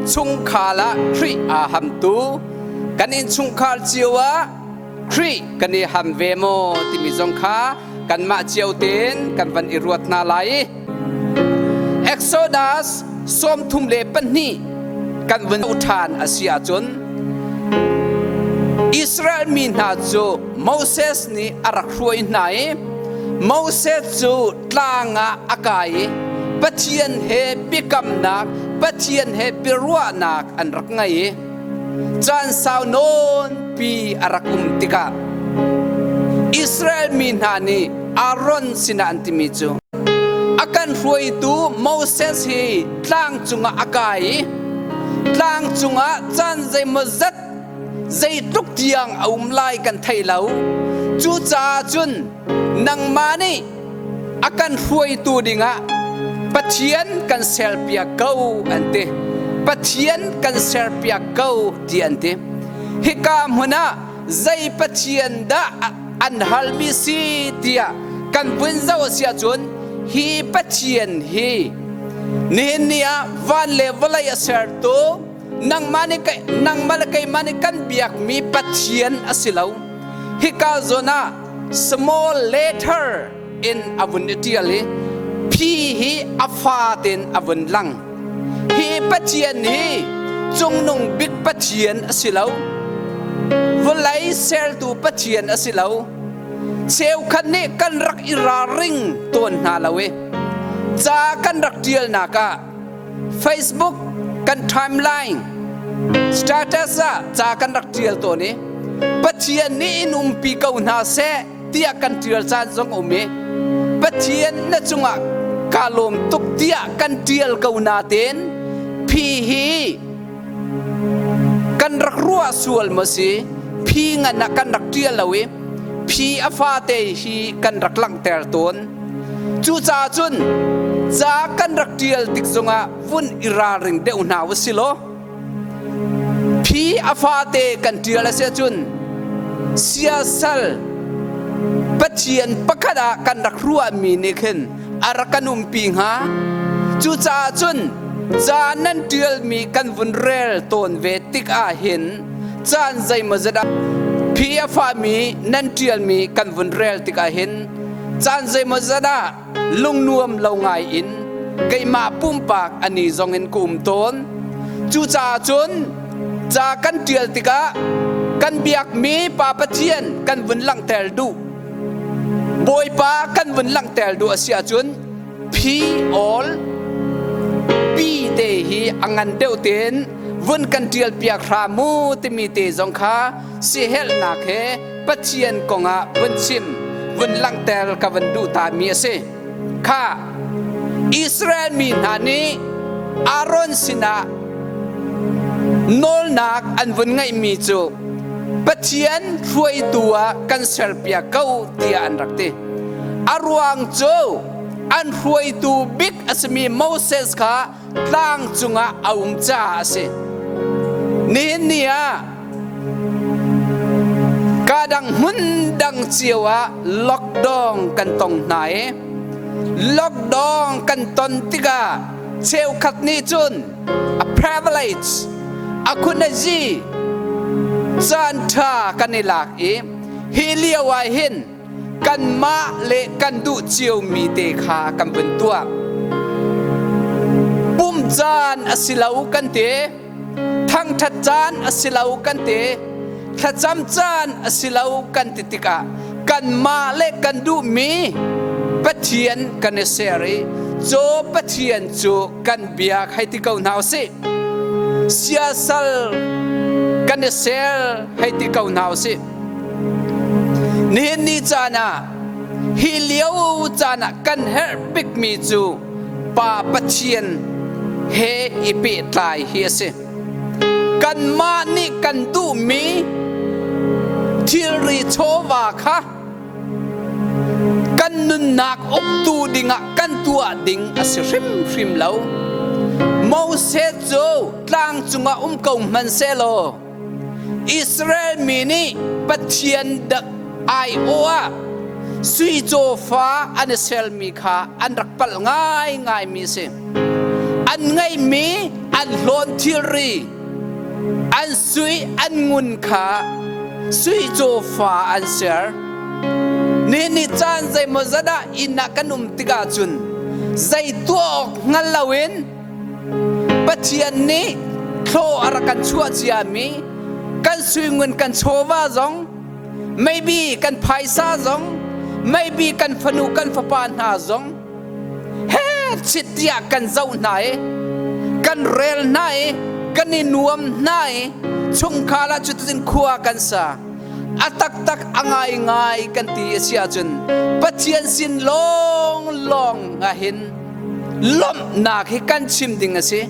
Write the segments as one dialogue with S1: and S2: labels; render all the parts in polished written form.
S1: Chungkhar ah Khrih aa hamtu, kan innchungkhar cio ah Khrih kan i ham ve maw timi zong kha kanmah cio tein kan van i ruat hna lai. Exodus 32 kan vun ṭhan a si ahcun Israel mi hna cu Moses nih a rak hruai hna i Moses cu tlang ah a kai i Pathian he biakamnak, Pathian he biaruahnak an rak ngei i caan sau nawn pi a rak um tikah Israel mi hna nih Aaron sinah an timi cu a kan hruaitu Moses hi tlang cungah a kai i tlang cungah caan zeimawzat zeitluk tiang a um lai kan thei lo. Cucaah cun nangmah nih a kan hruaitu dingah Pathian kan serpiak ko an ti. Pathian kan serpiak ko ti an ti. Hika hmun ah zei Pathian dah an halmi si tiah kan vun zoh a si ahcun hi Pathian hi nihin ni ah van le vawlei a sertu nangmah nih nangmah le keimah nih kan biakmi Pathian a si lo. Hika zawn ah small letter in a vun i ṭial i phi hi a fa tein a vun lang. Hi Pathian hi cungnung bik Pathian a si lo. Vawlei sertu Pathian a si lo. Cheukhat nih kan rak i ralring tawn hna lo i ca kan rak ṭialnak ah Facebook kan timeline status ah ca kan rak ṭial tawn i Pathian nih in umpi ko hna seh tiah kan ṭial caan zong um i Pathian na cungah kaa lawm tuk tiah kan ṭial ko natein phi hi kan rak ruah sual maw si phi ngan ah kan rak ṭial lo i phi a fate hi kan rak langhter tawn. Cucaah cun ca kan rak ṭial tik zongah vun i ralring deuh hna u si law phi a fate kan ṭial a si ahcun siasal Pathian pakhat ah kan rak ruahmi nih khin a rak kan umpi hnga. Cucaah cun ca nan ṭialmi kan vun rel tawn ve tik ah hin caan zeimawzat ah phi a fahmi nan ṭialmi kan vun rel tik ah hin caan zeimawzat ah lungnuam lo ngai in keimah pumpak ani zong in ka um tawn. Cucaah cun ca kan ṭial tikah kan biakmi Pa Pathian kan vun langhter duh. Bawipa kan vun langhter duh a si ahcun phi awl pi te hi a ngan deuh tein vun kan ṭial piak hram mu timi te zong kha sihelhnak he Pathian kongah vun chim vun langhter ka vun duh ta mi a si. Kha Israel mi hna nih Aaron sinah nawlnak an vun ngeihmi cu Pathian hruaitu ah kan serpiak ko tiah an rak ti. A ruang cu an hruaitu bik a simi Moses kha tlang cungah a um caah a si. Nihin ni ah ka dang hmun dang cio ah lockdown kan tong hna i lockdown kan ton tikah cheukhat nih cun a privilege a khunazi caan ṭha kan i lak i hi lio ah hin kanmah le kan duh ciomi te kha kan vun tuah. Pum caan a si lo kan ti, thangṭhat caan a si lo kan ti, thlacam caan a si lo kan ti tikah kanmah le kan duhmi Pathian kan i ser i cu Pathian cu kan biak hei ti ko hna usih. Siasal kan i ser hei ti ko hna usih. Nihin ni caan ah hi lio caan ah kan herh bikmi cu Pa Pathian he i pehtlai hi a si. Kanmah nih kan duhmi thilri chawva kha kan nunnak uktu dingah kan tuah ding a si hrimhrim lo. Moses cu tlang cungah um ko hmanhsehlaw Israel mi nih Pathian aiawh ah sui cawfa an i sermi kha an rak palh ngaingaimi a si. An ngeihmi an hlawn thilri, an sui an ngun kha sui cawfa an ser. Nihin ni caan zeimawzat ah inn ah kan um tikah cun zei tuah awk hngal loin Pathian nih thlaw a rak kan chuah ciami kan suingun kan chawva zong maybe kan phaisa zong maybe kan fanu kan fapa hna zong he chit tiah kan zoh hna i kan rel hna i kan i nuam hna i chungkhar ah cutin khua kan sa a taktak a ngaingai kan ti a si ahcun Pathian sin lawng lawng ah hin lawmhnak hi kan chim ding a si.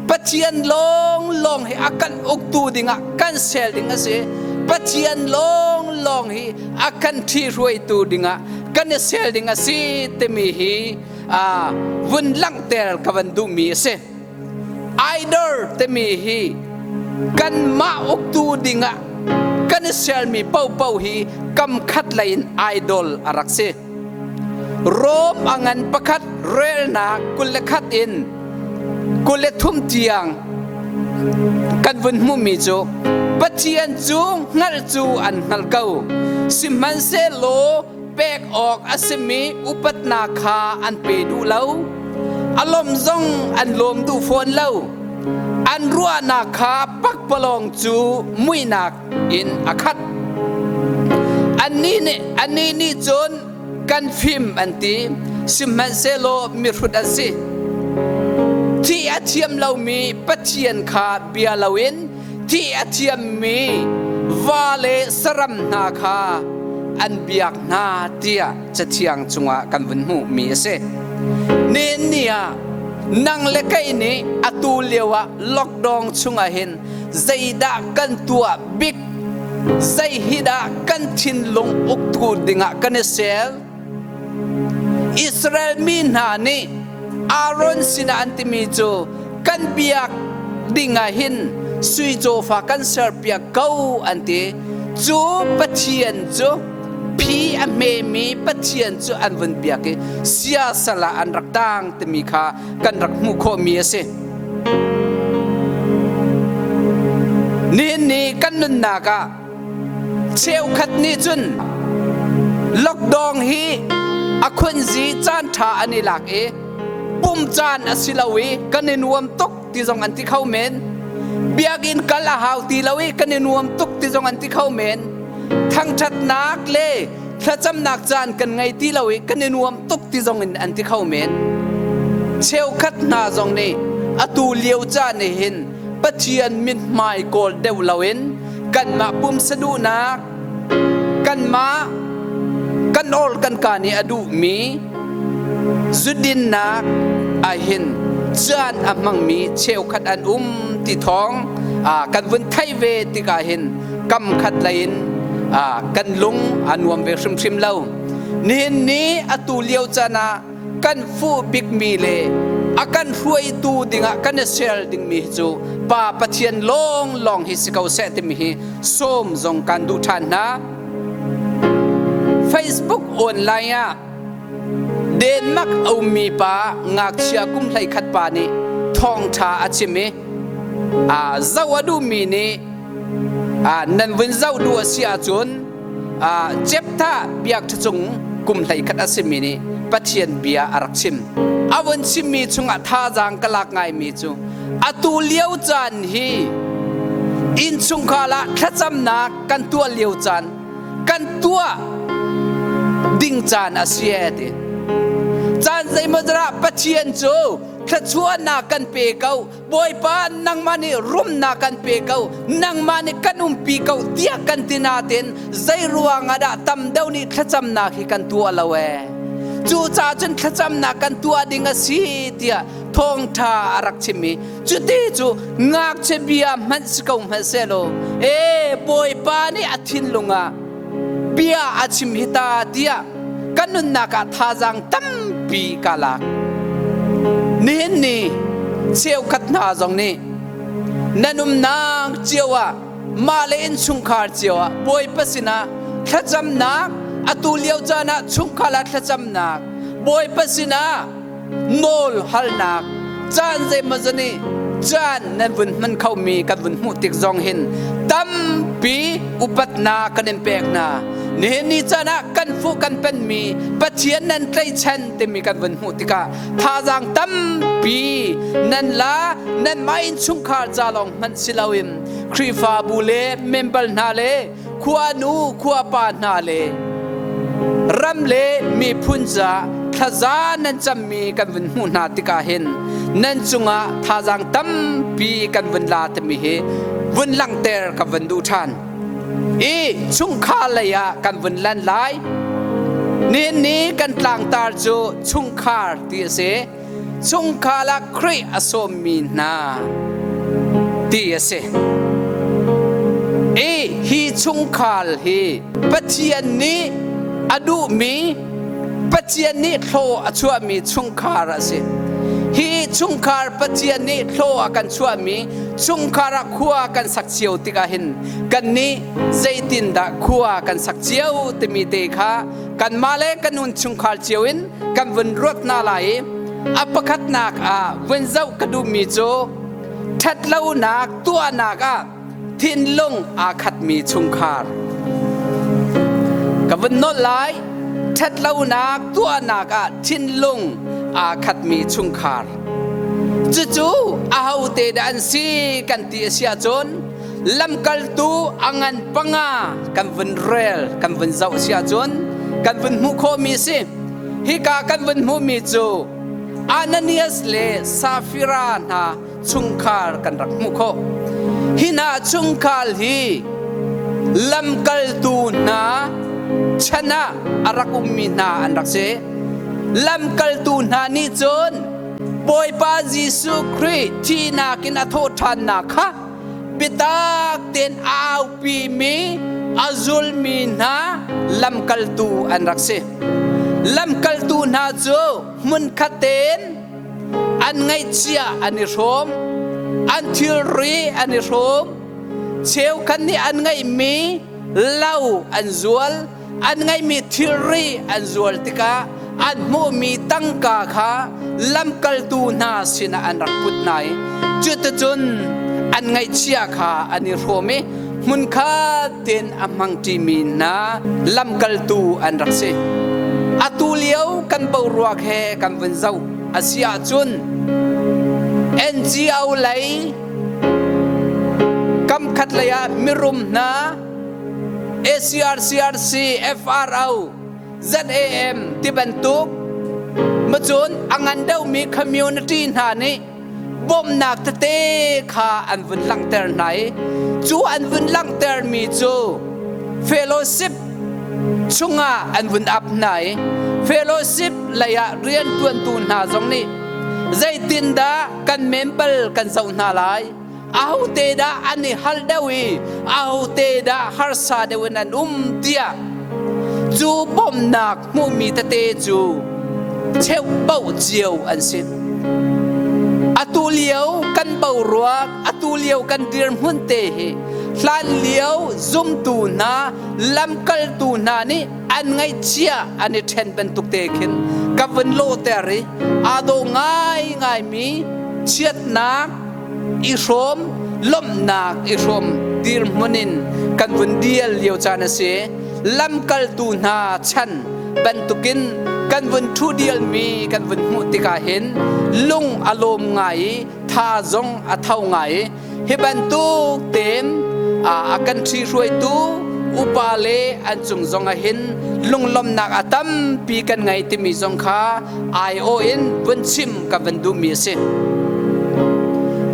S1: Pathian lawnglawng hi a kan uktu dingah kan sel ding a si. Pathian lawnglawng hi a kan ṭhihruaitu dingah kan i sel ding a si timi hi vun langhter ka van duhmi a si. Idol timi hi kanmah uktu dingah kan i selmi paohpaoh hi kam khat lei in idol a rak si. Rom a ngan pakhat relnak 21 in 23 tiang kan vun hmuhmi cu Pathian cu hngalh cu an hngalh ko sihmanhsehlaw pek awk a simi upatnak kha an pe duh lo a lawm zong an lawm duh fawn lo an ruahnak kha pakpalawng cu muihnak in a khat. Annih nih cun kan fim an ti, sihmanhsehlaw mihrut an si. Thih a thiam lomi Pathian kha bia loin thih a thiammi va le saram hna kha an biak hna tiah Cathiang chungah kan vun hmuhmi a si. Nihin ni ah nang le kei nih atu lio ah lockdown chungah hin zeidah kan tuah bik zei hi dah kan thinlung uktu dingah kan i sel Israel mi hna nih Aaron sinah an timi cu kan biak dingah hin sui cawfa kan serpiak ko an ti cu Pathian cu phi a hmemi Pathian cu an vun biak i siasal ah an rak tang timi kha kan rak hmuh khawhmi a si. Nihin ni kan nunnak ah cheukhat nih cun lockdown hi a khunzi caan ṭha an i lak i pum caan a si lo i kan i nuam tuk ti zong an ti kho men. Biakinn kal a hau ti lo i kan i nuam tuk ti zong an ti kho men. Thangṭhatnak le thlacamnak caan kan ngei ti lo i kan i nuam tuk ti zong in an ti kho men. Cheukhat hna zong nih atu lio caan nih hin Pathian mithmai kawl deuh loin kanmah pumsa duhnak kanmah kan awl kan ka nih a duhmi zudinnak ahhin caan a hmangmi cheukhat an um ti thawng kan vun theih ve tikah hin kam khat lei in kan lung a nuam ve hrimhrim lo. Nihin ni atu lio caan ah kan fuh bikmi le a kan hruaitu dingah kan i sel dingmi hi cu Pa Pathian lawnglawng hi si ko seh timi hi sawm zong kan duh ṭhan hna. Facebook online ah Denmark a ummi pa ngakchia kum 11 pa nih thawngṭha a chim i zoh a duhmi nih nan vun zoh duh a si ahcun Jepthah biakṭha cung kum 11 a simi nih Pathian bia a rak chim. A vun chimmi chungah thazaang ka lak ngaimi cu atu lio caan hi innchungkhar ah thlacamnak kan tuah lio caan kan tuah ding caan a si e ti. Caan zeimawzat ah Pathian cu thluachuahnak kan pe ko Bawipa nangmah nih rumnak kan pe ko nangmah nih kan umpi ko tiah kan ti nain zei ruang ah dah tam deuh nih thlacamnak hi kan tuah lo ee cucaah cun thlacamnak kan tuah ding a si tiah thawngṭha a rak chim i cuti cu ngakchia bia hmanh si ko hmanh sehlaw ee Bawipa nih a thinlung ah bia a chim hi ta tiah kan nunnak ah thazaang tampi ka lak. Nihin ni cheukhat hna zong nih nan umnak cio ah mah le innchungkhar cio ah Bawipa sinah thlacamnak atu lio caan ah chungkhar ah thlacamnak Bawipa sinah nawl halnak. Caan zeimawzat nih caan nan vun hman khomi kan vun hmuh tik zong hin tampi upatnak kan in pek hna. Nihin ni caan ah kan fuh kan penmi Pathian nan tlaihchan timi kan vun hmuh tikah thazaang tampi nan la, nan mah innchungkhar ca lawng hmanh si loin Khrihfabu le member hna le khuanu khuapa hna le ram le miphun ca thlaza nan cammi kan vun hmuh hna tikah hin nan cungah thazaang tampi kan vun la timi hi vun langhter ka vun duh ṭhan. I chungkhar lei ah kan vun lan lai. Nihin ni kan tlangtar cu chungkhar ti a si. Chungkhar ah Khrih a sawmmi hna ti a si. I hi chungkhar hi Pathian nih a duhmi, Pathian nih thlaw a chuahmi chungkhar a si. Hi chungkhar Pathian nih thlaw a kan chuahmi chungkhar ah khua kan sak cio tikah hin kannih zeitindah khua kan sak cio timi te kha kanmah le kan nun chungkhar cio in kan vun ruat hna lai i a pakhatnak ah vun zoh ka duhmi cu ṭhatlonak tuahnak ah thinlung aa khatmi chungkhar ka vun nolh lai. Ṭhatlonak tuahnak ah thinlung aa khatmi chungkhar, cucu ahote dah an si kan ti a si ahcun lamkaltu a ngan panga kan vun rel, kan vun zoh si ahcun kan vun hmuh khawhmi a si. Hika kan vun hmuhmi cu Ananias le Safira hna chungkhar kan rak hmuh khawh. Hi hna chungkhar hi lamkaltu hna chan ah a rak ummi hna an rak si. Lamkaltu hna nih cun Bawipa Jesuh Khrih thihnak in a thawhṭhannak kha biatak tein a aupimi, a zulmi hna lamkaltu an rak si. Lamkaltu hna cu hmunkhat tein an ngaihchia an i hrawm, an thilri an i hrawm, cheukhat nih an ngeihmi lo an zual, an ngeihmi thilri an zual tikah an hmuhmi tangka kha lamkaltu hna sinah an rak put hna i cuticun an ngaihchia kha an i hrawm i hmunkhat tein a hmangṭimi hna lamkaltu an rak si. Atu lio kan boruak he kan vun zoh a si ahcun NGO lei kamkhat lei ah mirum hna ACRCRC, FRO, ZAM ti bantuk macun a ngan deuhmi community hna nih bawmhnak tete kha an vun langhter hna i cu an vun langhtermi cu fellowship chungah an vun ap hna i fellowship lei ah rianṭuantu hna zong nih zeitindah kan member kan zoh hna lai, ahote dah an i hal deuh i ahote dah harsa deuh in an um tiah cu bawmhnak hmuhmi tete cu cheuhboh cio an si. Atu lio kan boruak, atu lio kan dirhmun te hi hlan lio zumtu hna, lamkaltu hna nih an ngaihchia an i ṭhen bantuk te khin ka vun lawhter i aa dawh ngaingaimi chiatnak i hrawm, lawmhnak i hrawm dirhmun in kan vun dial lio caan a si. Lamkaltu hna chan bantukin kan vun ṭhu dialmi kan vun hmuh tikah hin lung a lawm ngai i tha zong a tho ngai i hi bantuk tein a kan ṭhihruaitu upa le an cung zong ah hin lunglawmhnak a tampi kan ngei timi zong kha aiawh in vun chim ka van duhmi a si.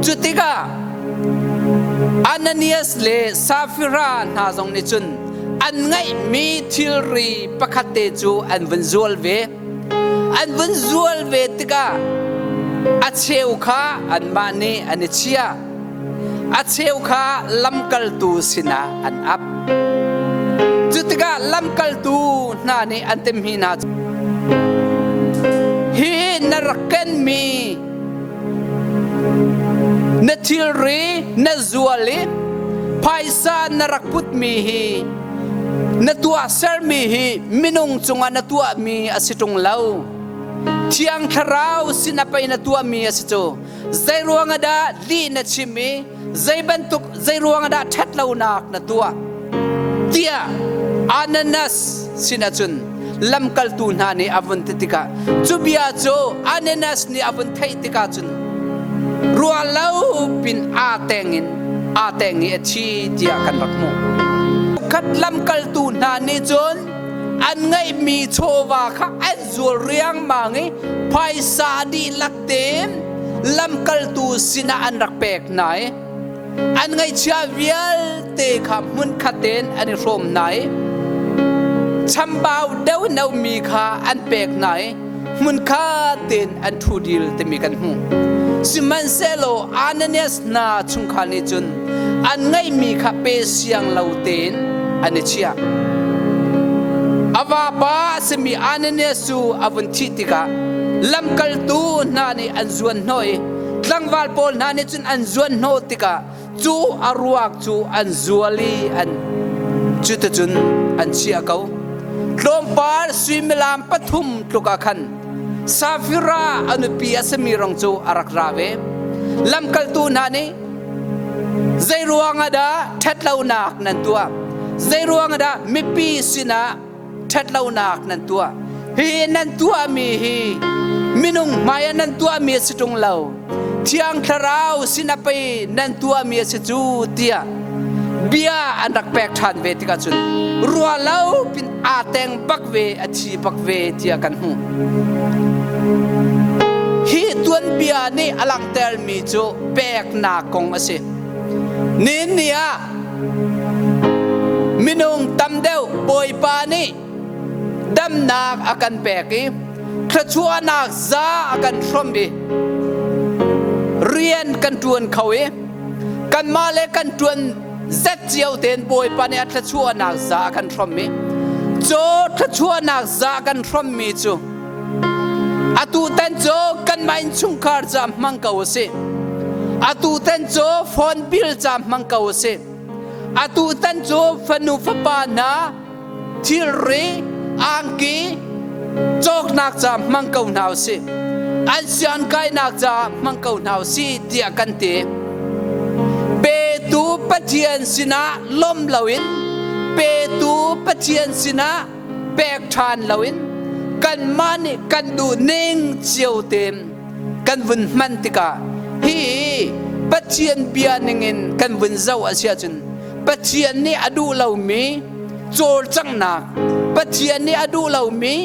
S1: Cu tikah Ananias le Safira hna zong nih cun an ngeihmi thilri pakhat te cu an vun zual ve. An vun zual ve tikah a cheu kha anmah nih an i chia. A cheu kha lamkaltu sinah an ap. Cu tikah lamkaltu hna nih an timhmi hna cu, hi na rak kenmi na thilri na zual i phaisa na rak putmi hi na tuahsermi hi minung cungah na tuahmi a si ṭung lo. Thiang Thlarau sin a pei na tuahmi a si cu. Zei ruang ah dah lih na chim i zei bantuk zei ruang ah dah ṭhatlonak na tuah tiah Ananias sinah cun lamkaltu hna nih a vun ti tikah cu bia cu Ananias nih a vun theih tikah cun ruah lo pin aa teng in aa teng i a thi tiah kan rak hmuh. Khat lamkaltu hna nih cun an ngeihmi chawva kha an zual riangmang i phaisa dihlak tein lamkaltu sinah an rak pek hna i an ngaihchia vialte kha hmunkhat tein an i hrawm hna i chambau deuh in a ummi kha an pek hna i hmunkhat tein an ṭhu dil timi kan hmuh. Sihmanhsehlaw Ananias hna chungkhar nih cun an ngeihmi kha pe siang lo tein an i chiah. A vapa a simi Ananias cu a vun thih tikah lamkaltu hna nih an zuan hnawh i tlangval pawl hna nih cun an zuan hnawh tikah cu a ruak cu an zual i an cuticun an chiah ko. Tlawmpal suimilam pathum tluk ah khan Safira a nupi a simi rong cu a rak ra ve. Lamkaltu hna nih zei ruang ah dah ṭhatlonak nan tuah? Zei ruang ah dah mipi sinah ṭhatlonak nan tuah? Hi nan tuahmi hi minung hmai ah nan tuahmi a si ṭung lo. Thiang Thlarau sin ah pei nan tuahmi a si cu tiah bia an rak pek ṭhan ve tikah cun rua lo pin aa teng bak ve a thi bak ve tiah kan hmuh. Hi tuanbia nih a langhtermi cu peknak kong a si. Nihin ni ah minung tam deuh Bawipa nih damnak a kan pek i thluachuahnak za a kan hrawmh i rian kan ṭuan kho i kanmah le kan ṭuan zet cio tein Bawipa nih a thluachuahnak za a kan hrawmh i cu thluachuahnak za a kan hrawmhmi cu atu tan cu kanmah innchungkhar ca hmang ko a si. Atu tan cu phone bill ca hmang ko a si. Atu tan cu fanu fapa hna thilri angki cawknak ca hmang ko hna usih an sian kainak ca hmang ko hna usih tiah kan ti petu Pathian sinah lawm loin petu Pathian sinah pek ṭhan loin kanmah nih kan duh ning cio tein kan vun hman tikah hi Pathian bia ningin kan vun zoh a si ahcun Pathian nih a duh lomi cawlcanghnak Pathian nih a duh lomi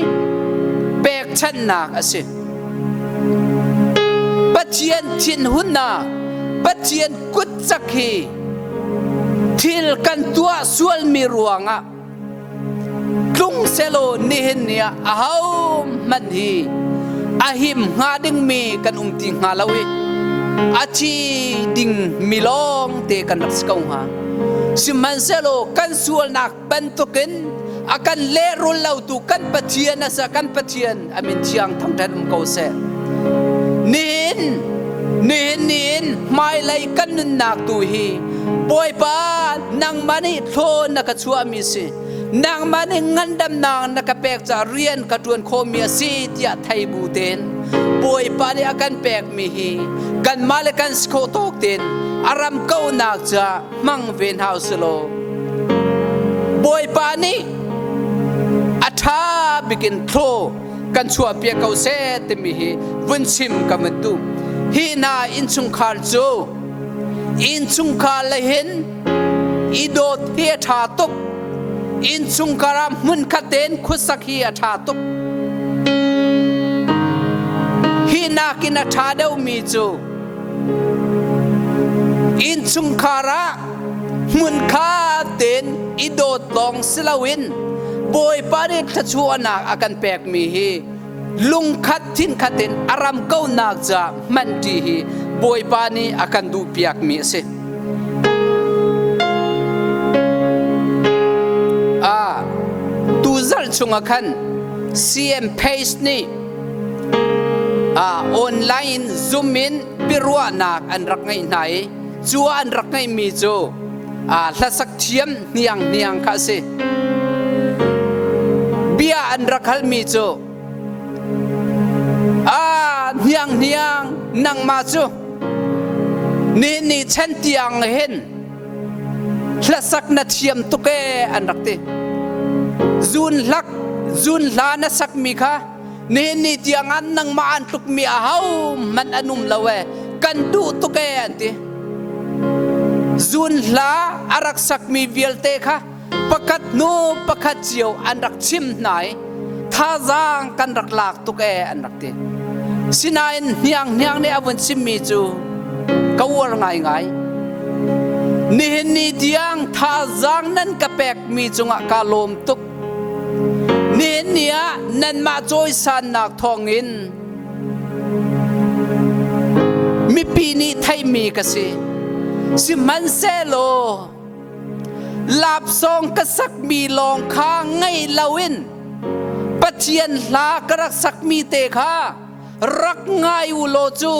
S1: pekchanhnak a si. Pathian thinhunnak, Pathian kutcak hi thil kan tuah sualmi ruangah tlung selaw nihin ni ah ahohmanh hi a him hnga dingmi kan um ti hnga lo i a thi ding mi lawng te kan rak si ko hnga. Sihmanhsehlaw kan sualnak bantukin a kan lehrul lotu kan Pathian a sa kan Pathian a min thiang thangṭhat um ko seh. Nihin nihin nihin hmailei kan nunnak tu hi Bawipa nangmah nih thlawn na ka chuahmi si nangmah nih ngandamnak na ka pek caah rian ka ṭuan khawhmi a si tiah thei bu tein Bawipa nih a kan pekmi hi kanmah le kan si khawh tawk tein a ram kauhnak caah hmang ve hna usih Bawipa nih a ṭha bikin thlaw kan chuahpiak ko seh timi hi vun chim ka van duh. Hi hna innchungkhar cu innchungkhar le hin i dawt hi a ṭha tuk. Innchungkhar ah hmunkhat tein khuasak hi a ṭha tuk. Hi nakin a ṭha deuhmi cu Innchungkhar ah hmunkhat tein i dawt lawng si loin Bawipa nih thluachuahnak a kan pekmi hi lungkhat thinkhat in a ram konak ca hmanṭi hi Bawipa nih a kan duhpiakmi a si. Ah, tuzarh chungah khan CM Pace nih online in Zoom in biaruahnak an rak ngeih hna i cu an rak ngeihmi cu hlasak thiam hniang hniang kha a si. Bia an rak halmi cu hniang hniang nangmah cu. Ni ni chan tiang hin hlasak na thiam tuk ee an rak ti. Zun hlak zun hla na sakmi kha nihin ni tiang ah nangmah an tlukmi aho hmanh an um lo ee kan duh tuk ee an ti. Zun hla a rak sakmi vialte kha pakhat hnu pakhat cio an rak chim hna i thazaang kan rak lak tuk ee an rak ti. Sinain hniang hniang nih a vun chimmi cu ka uar ngaingai. Nihin ni tiang thazaang nan ka pekmi cungah ka lawm tuk. Nihin ni ah nanmah cawisannak thawngin mipi nih theihmi ka si. Sihmanhsehlaw Lapsawng ka sakmi lawng kha ngei loin Pathian hla ka rak sakmi te kha rak ngai u law cu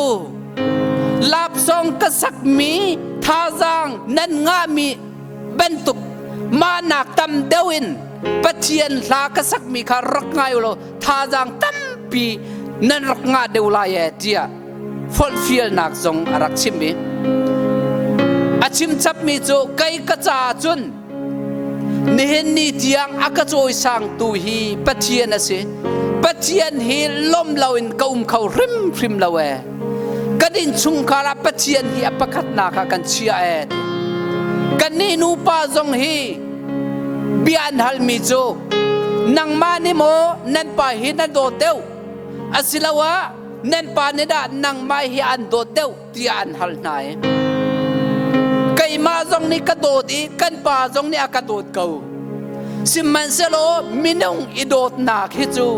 S1: lapsawng ka sakmi thazaang nan ngahmi bantuk mahnak tam deuh in Pathian hla ka sakmi kha rak ngai u law thazaang tampi nan rak ngah deuh lai ee tiah forhfialnak zong a rak chim i a chim chapmi cu kei ka caah cun nihin ni tiang a ka cawisangtu hi Pathian a si. Pathian hi lawm loin ka um kho hrimhrim lo ee. Kan innchungkhar ah Pathian hi a pakhatnak ah kan chia ee. Kannih nupa zong hi bia an halmi cu nangmah nih maw nan pa hi na dawt deuh asiloah nan pa nih dah nangmah hi an dawt deuh tiah an hal hna i keimah zong nih ka dawt i kan pa zong nih a ka dawt ko sihmanhsehlaw minung i dawtnak hi cu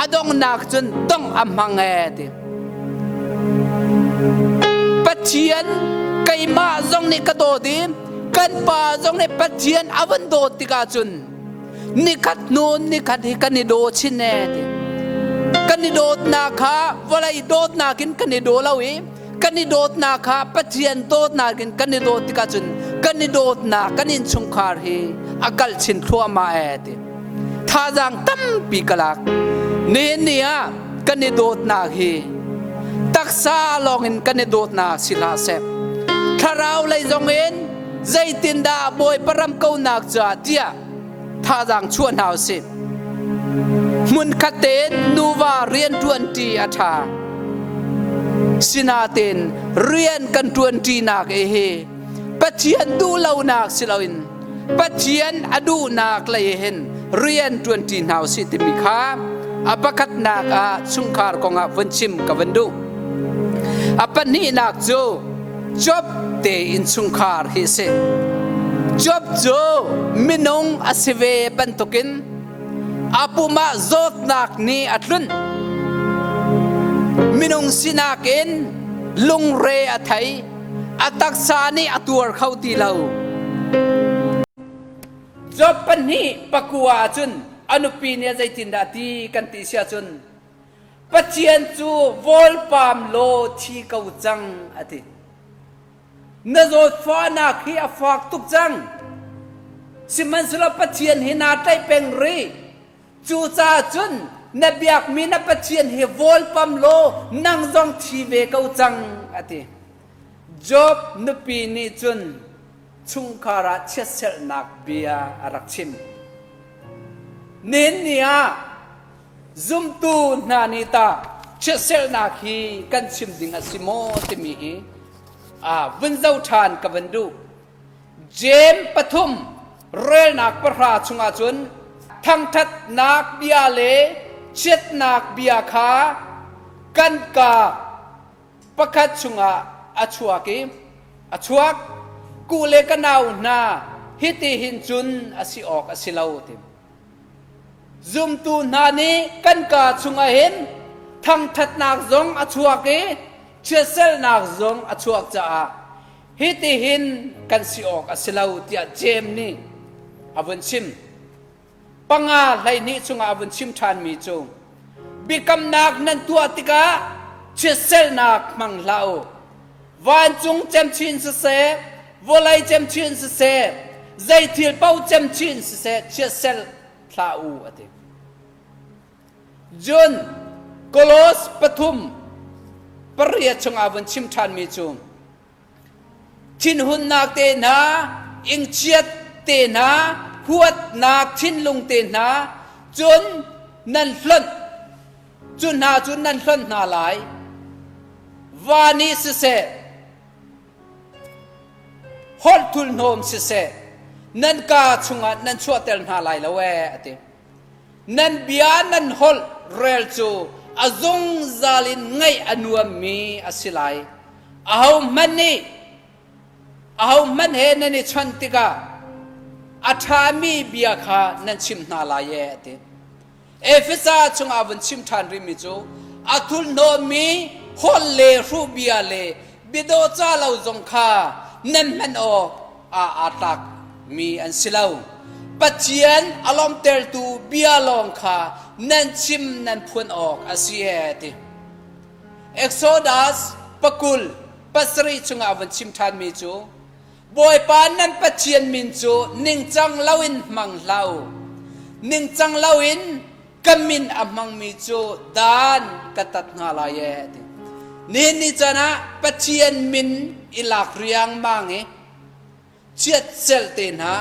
S1: a donghnak cun dongh a hmang ee ti Pathian keimah zong nih ka dawt i kan pa zong nih Pathian a van dawt tikah cun nikhat hnu nikhat hi kan i daw chin e ti. Kan i dawtnak kha vawlei dawtnak in kan i daw lo i kan i dawtnak kha Pathian dawtnak in kan i dawt tikah cun kan i dawtnak kan innchungkhar hi a kal chin thluahmah e ti. Thazaang tampi ka lak. Nihin ni ah kan i dawtnak hi taksa lawngin kan i dawtnak si hlah seh. Thlarau lei zong in zeitindah Bawipa ram konak caah tiah thazaang chuah hna usih. Hmunkhat tein nuva rian ṭuanṭi a ṭha. Sinain rian kan ṭuanṭinak hi Pathian duh lonak si loin Pathian a duhnak lei hin rian ṭuanṭi hna usih timi kha a pakhatnak ah chungkhar kongah vun chim ka van duh. A pahnihnak cu Job te innchungkhar hi a si. Job cu minung a si ve bantukin a pum ah zawtnak nih a tlunh. Minung sinak in lungre a thei, a taksa nih a tuar kho ti lo. Job pahnih pakua ahcun a nupi nih zeitindah ti kan ti si ahcun Pathian cu vawlpam law thi ko cang a ti. Na zawtfahnak hi a fak tuk cang. Sihmanhsehlaw Pathian hi naa tlaih peng rih. Cucaah cun na biakmi na Pathian hi vawlpam law nang zong thi ve ko cang a ti. Job nupi nih cun chungkhar ah chiatserhnak bia a rak chim. Nihin ni ah Zumtu hna nih tah chiatserhnak hi kan chim ding a si maw timi hi vun zoh ṭhan ka van duh. Jeim pathum relnak pahra chungah cun thangṭhatnak bia le chiatnak bia kha kan kaa pakhat chungah a chuak i a chuak ku le ka nau hna hiti hin cun a si awk a si lo ti. Zumtu hna nih kan kaa chungah hin thangṭhatnak zong a chuak i chiatsernak zong a chuak caah hitihin kan si awk a si lo tiah Jeim nih a vun chim. Panga 12 chungah a vun chim ṭhanmi cu biakamnak nan tuah tikah chiatsernak hmang hlah u. Vancung cemchin siseh, vawlei cemchin siseh, zei thil paoh cemchin siseh, chiatserh hlah u a ti. Cun Kolos pathum pariat chungah vun chim ṭhanmi cu. Thinhunnak te hna, ingchiat te hna, huatnak thinlung te hna, cun nan hlonh. Cu hna cu nan hlonh hna lai. Va nih siseh, holh thulhnawm siseh, nan kaa chungah nan chuahter hna lai lo ee, a ti. Nan bia nan holh rel cu a zungzal in ngaih a nuammi a si lai. Ahohmanh nih ahohmanh he nan i chawnh tikah a ṭhami bia kha nan chim hna lai ee, a ti. Efesa chungah vun chim ṭhan rihmi cu a thulhnawmmi holh le hruh bia le biadawhca lo zong kha nan hman awk ah aa tlakmi an si lo. Pathian a lawmhtertu bia lawng kha nan chim nan phuan awk a si ee ti. Exodus pakul pasarih chungah vun chim ṭhanmi cu Bawipa nan Pathian min cu ningcang loin hmang hlah u. Ningcang loin ka min a hmangmi cu dan ka tat hna lai ee ti. Nihin ni caan ah Pathian min i lak riangmang i chiatcelh te hna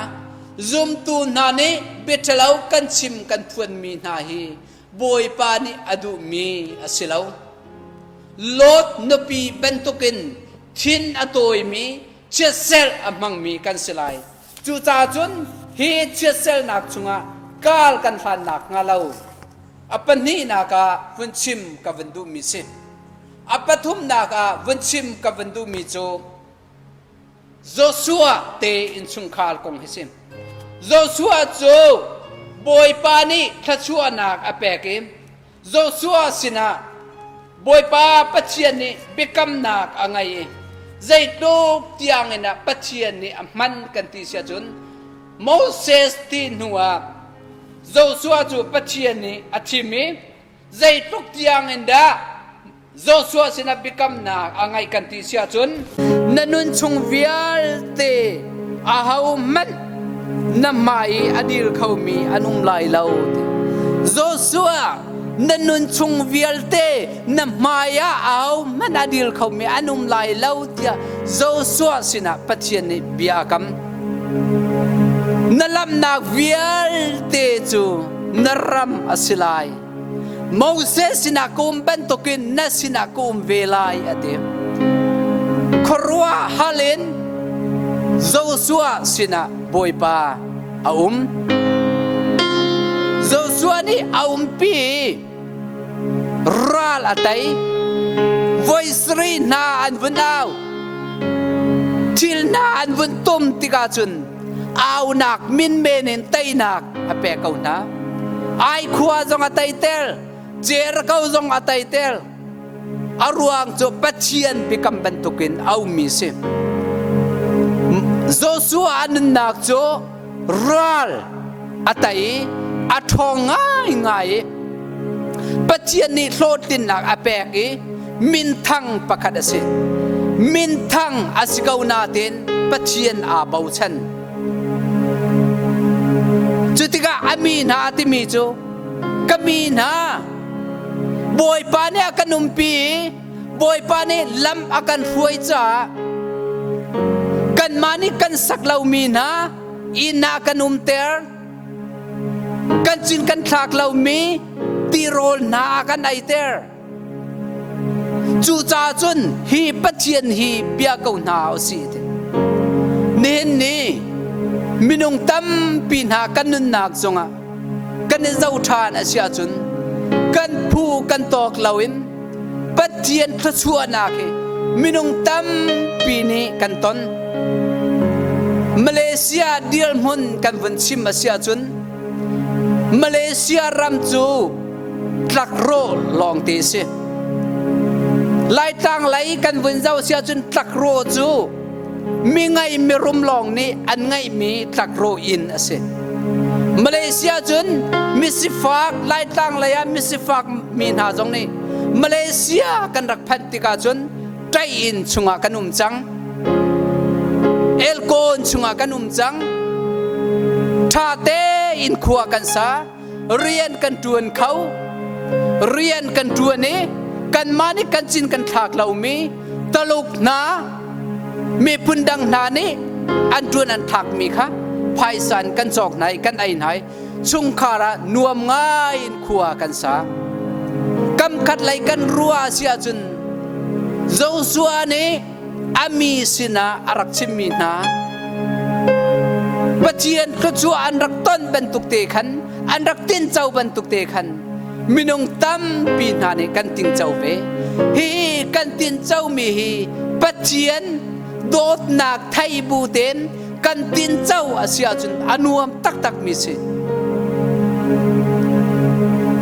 S1: zumtu hna nih biaṭhalo kan chim kan phuanmi hna hi Bawipa nih a duhmi a si lo. Lot nupi bantukin thin a tawimi chiatserh a hmangmi kan si lai. Cucaah cun hi chiatserhnak chungah kaal kan hlannak hnga lo a pahnihnak ah vun chim ka vun duhmi si. A pathumnak ah vun chim ka vun duhmi cu Joshua te innchungkhar kong hi si. Joshua cu Bawipa nih thluachuahnak a pek i Joshua sinah Bawipa Pathian nih biakamnak a ngei i zeitluk tiangin ah Pathian nih a hman kan ti si ahcun Moses ti hnuah Joshua cu Pathian nih a thim i zeitluk tiangin dah Joshua sinah biakamnak a ngaih kan ti si ahcun na nun chung vialte ahohmanh na hmai i a dir khomi an um lai lo ti. Joshua na nun chung vialte na hmai ah ahohmanh a dir khomi an um lai lo tiah Joshua sinah Pathian nih bia a kam. Na lamnak vialte cu na ram a si lai. Moses sinah ka um bantukin na sinah ka um ve lai a ti. Khuaruah hal in Joshua sinah Bawipa a um. Joshua nih a umpi i ral a tei. Voi sarih hna an vun au. Thil hna an vun tum tikah cun aunak minmen in teinak a pek ko hna. Ai khua zong a teiter, Jericho zong a teiter. A ruang cu Pathian biakam bantukin a ummi si. Joshua a nunnak cu ral a tei i a ṭhawng ngaingai i Pathian nih hlawhtlinnak a pek i minthang pakhat a si. Minthang a si ko nain Pathian aa bochan. Cu tikah a mi hna a timi cu ka mi hna Bawipa nih a kan umpi i Bawipa nih lam a kan hruai caah kanmah nih kan sak lomi hna inn ah kan umter kan cin kan thlak lomi tirawl hna a kan eiter. Cucaah cun hi Pathian hi bia ko hna u sih ti. Nihin ni minung tampi hna kan nunnak zongah kan i zoh ṭhan a si ahcun kan phu kan tawk loin Pathian thluachuahnak hi minung tampi nih kan ton. Malaysia dirhmun kan vun chim a si ahcun Malaysia ram cu tlakrawh lawngte a si. Laitlang lei kan vun zoh si ahcun tlakrawh cu mi ngei mirum lawng nih an ngeihmi tlakrawh inn a si. Malaysia cun misifak Laitlang lei ah misifak mi hna zong nih Malaysia kan rak phanh tikah cun ṭai inn chungah kan um cang. Elkawn chungah kan um cang. Ṭha tein khua kan sa. Rian kan ṭuan kho. Rian kan ṭuan i kanmah nih kan cin kan thlak lomi Taluk hna, Miphun dang hna nih an ṭuan an thlakmi kha phaisa in kan cawk hna i kan ei hna i chungkhar ah nuam ngai in khua kan sa. Kam khat lei kan ruah a si ahcun Joshua nih a mi sinah a rak chimmi hna Pathian thluachuah an rak ton bantuk te khan an rak tinco bantuk te khan minung tampi hna nih kan tingco ve. Hi kan tincomi hi Pathian dawtnak thei bu tein kan tinco a si ahcun a nuam taktakmi si.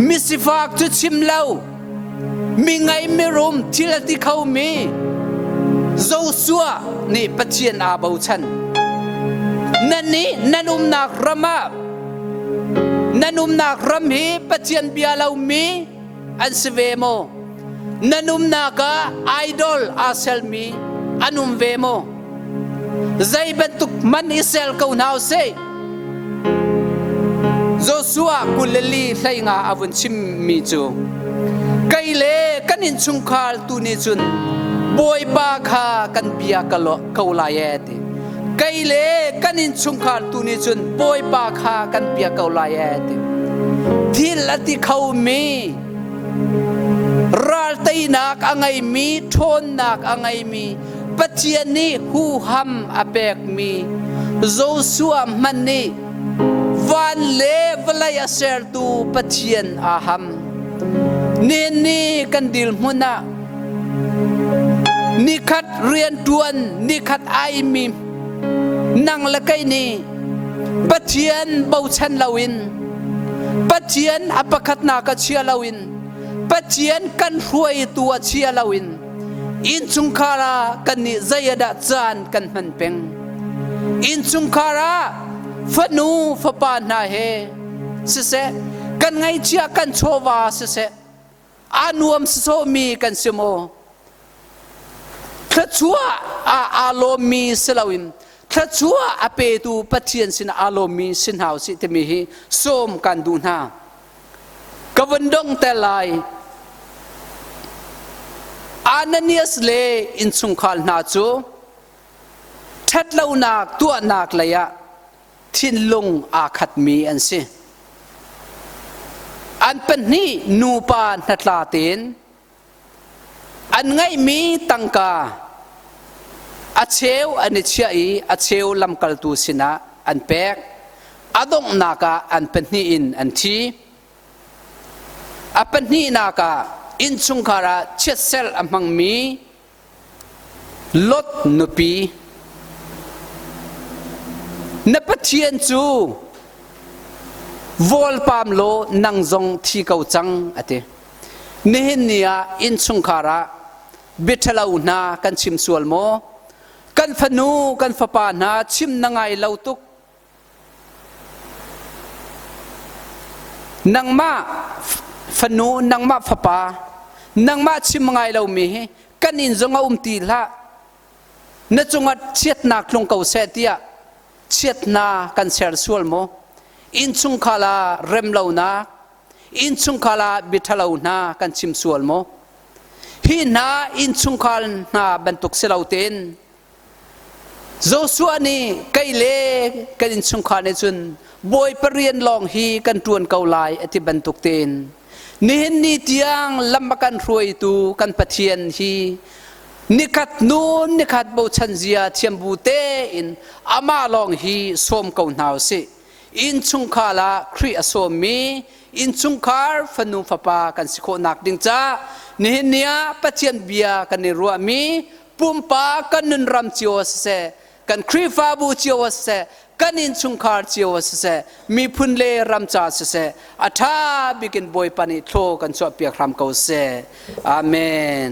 S1: Misifak cu chim lo, mi ngei mirum thil a ti khomi Joshua nih Pathian aa bochan. Nan nih nan umnak ram ah nan umnak ram hi Pathian bia lomi an si ve maw? Nan umnak ah idol aa selmi an um ve maw? Zei bantuk man i sel ko hna usih. Joshua 24 hleinga a vun chimmi cu kei le kan innchungkhar tu nih cun Bawipa kha kan bia ko lai ee ti. Kei le kan innchungkhar tu nih cun Bawipa kha kan bia ko lai ee ti. Thil a ti khomi ral teinak a ngeimi ṭhawnnak a ngeimi Pathian nih huham a pekmi Joshua hmanh nih van le vawlei a sertu Pathian aa ham. Nihin ni kan dirhmun ah nikhat rianṭuan nikhat aimi nang le kei nih Pathian bochan loin Pathian a pakhatnak a chia loin Pathian kan hruaitu a chia loin Innchungkhar ah kannih zei ah dah caan kan hman peng? Innchungkhar ah fanu fapa hna he siseh, kan ngaihchia kan chawva siseh, aa nuam sawsawhmi kan si maw? Thluachuah ah aa lawmmi si loin thluachuah a petu Pathian sinah aa lawmmi si hna usih timi hi sawm kan duh hna. Ka vun dong te lai. Ananias le innchungkhar hna cu ṭhatlonak tuahnak lei ah thinlung aa khatmi an si. An pahnih nupa hnatla tein an ngeihmi tangka a cheu an i chiah i a cheu lamkaltu sinah an pek. A donghnak ah an pahnih in an thi. A pahnihnak ah innchungkhar ah chiatserh a hmangmi Lot nupi na Pathian cu vawlpam law nang zong thi ko cang a ti. Nihin ni ah innchungkhar ah biaṭhalo hna kan chim sual maw? Kan fanu kan fapa hna chim na ngai lo tuk Nangmah fanu, nangmah fapa, nangmah chim ngai lomi hi kan inn zong a um ti hlah. Na cungah chiatnak tlung ko seh tiah chiatnak kan ser sual maw? Innchungkhar ah remlonak, innchungkhar ah biaṭhalo hna kan chim sual maw? Hi hna innchungkhar hna bantuk si lo tein Joshua nih kei le kan innchungkhar nih cun Bawipa rian lawng hi kan ṭuan ko lai a ti bantuk tein nihin ni tiang lam a kan hruaitu kan Pathian hi nikhat nun nikhat bochan zia thiam bu tein amah lawng hi sawm ko hna usih. Innchungkhar ah Khrih a sawmmi innchungkhar fanu fapa kan si khawhnak ding ca nihin ni ah Pathian bia kan i ruahmi pumpak kan nunram cio ah siseh kan Khrihfabu cio ah siseh kan innchungkhar cio ah siseh miphun le ram ca siseh a ṭha bik in Bawipa nih thlaw kan chuahpiak hram ko seh. Amen.